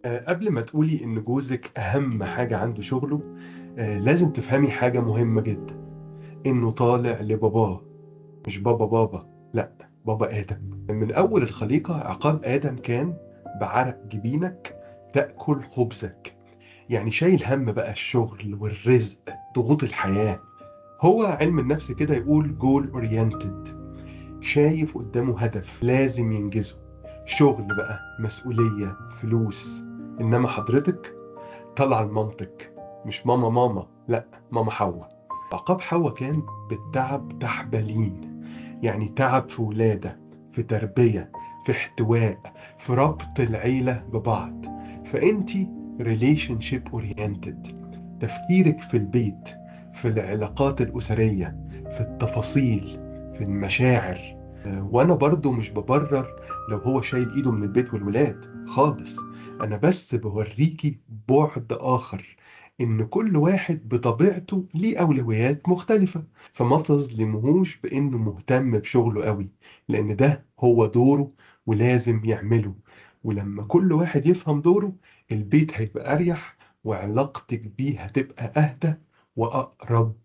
قبل ما تقولي إن جوزك أهم حاجة عنده شغله، لازم تفهمي حاجة مهمة جدا، إنه طالع لباباه، مش بابا بابا، لأ بابا آدم. من أول الخليقة عقاب آدم كان بعرق جبينك تأكل خبزك، يعني شايل هم بقى الشغل والرزق، ضغوط الحياة. هو علم النفس كده يقول goal oriented، شايف قدامه هدف لازم ينجزه، شغل بقى، مسؤولية، فلوس. إنما حضرتك طلع لمامتك، مش ماما ماما، لأ ماما حواء. عقاب حواء كان بالتعب تحبلين، يعني تعب في ولادة، في تربية، في احتواء، في ربط العيلة ببعض. فأنتي relationship oriented، تفكيرك في البيت، في العلاقات الأسرية، في التفاصيل، في المشاعر. وأنا برضو مش ببرر لو هو شايل إيده من البيت والولاد خالص، أنا بس بوريكي بعد آخر، إن كل واحد بطبيعته ليه أولويات مختلفة، فما تظلمهوش بإنه مهتم بشغله قوي، لأن ده هو دوره ولازم يعمله. ولما كل واحد يفهم دوره، البيت هيبقى أريح، وعلاقتك بيه هتبقى أهدى وأقرب.